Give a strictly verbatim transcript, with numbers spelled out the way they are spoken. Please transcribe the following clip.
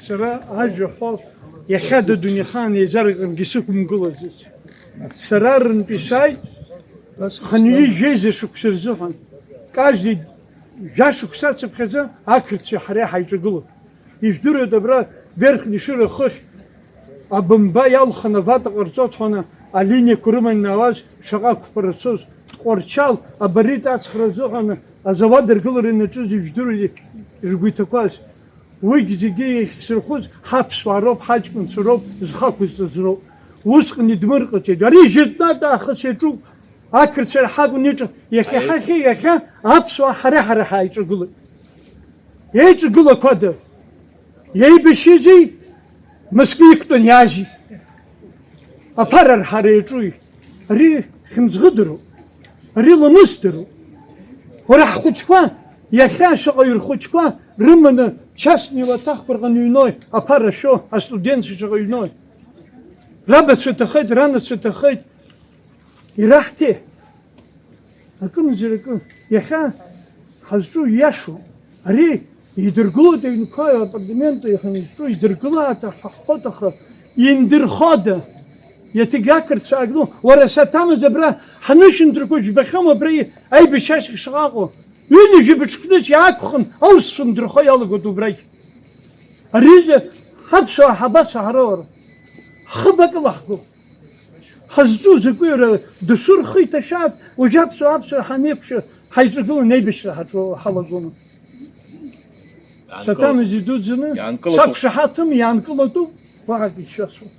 Сара ажәа ҳәо, иахьада дунеихаан еизаракынгьы сықәымгылаӡеит. Сара арантәи сааит, хынҩажәи жәеиза шықәса рзыҳәан. Каждый жәа шықәса ацыԥхьаӡа ақырҭцәеи ҳареи ҳаиҿагылоуп. Ижәдыруеит, абра Верхни Шыра хыхь абымба иалхын, авата ҟарҵо дҳәаны алиниақәа рыманы иаауаз шаҟа ақәԥара цоз, Тҟәарчал абарит ацхра азыҳәан азауад аргылара ианаҿыз ижәдыруеит ргәы иҭақәаз. Уигь зегьы иахьсырхәыз ҳаԥсуаа роуп, ҳаҷкәынцәа роуп, зхы ақәызҵаз роуп. Усҟан идмырҟаҵеит. Ари жәытәнатә аахыс иаҿуп. Ақырҭцәа рҳакәын иҿу. Иахьа ҳахьи иахьа аԥсуаа ҳара-ҳара ҳаиҿагылоит. Еиҿагылақәада? Еибашьызи? Москва иқәтәан иаази? Аԥара рҳара иаҿуи? Ари хьымӡӷыдароуп. Ари ламысдароуп. Уара ҳхәыҷқәа, иахьа шаҟаҩы рхәыҷқәа рыманы частный уаҭахқәа рҟны иҩнои, аԥара шәо, астудентцәа шаҟа иҩнои? Рабацәа ҭахеит, ранацәа ҭахеит. Ираҳҭеи? Акымзар акы. Иахьа ҳазҿу иашоуп. Ари идыргылоит аҩнқәа апартаменты иахьанызҿу идыргылааит ҳәа ҳҳәоит, аха индырхода? Иаҭагь ақырҭцәа аакны, уара саҭамыз абра ҳанышәынҭрақәа жәбахьоума абра аибашьра ашьҭахь шаҟа ыҟоу? Ҩынҩажәа мышқәныс иаақәхын аус шындырхо иалагоит убрагь. Ариза ҳаԥсуаа ҳабацо ҳара уара? Ҳхы бакыла ҳгоуп. Ҳазҿу закәи, уара, дасу рхы иҭашәааит, уажә аԥсуаа, аԥсуаа ҳанеиқәшәа, ҳаиҿагыланы аибашьра ҳаҿу ҳалагома? Саҭамыз идуӡӡаны, иаанкылатәуп. Сақәшаҳаҭым, иаанкылатәуп, уаҳа акгьы шәасҳәом.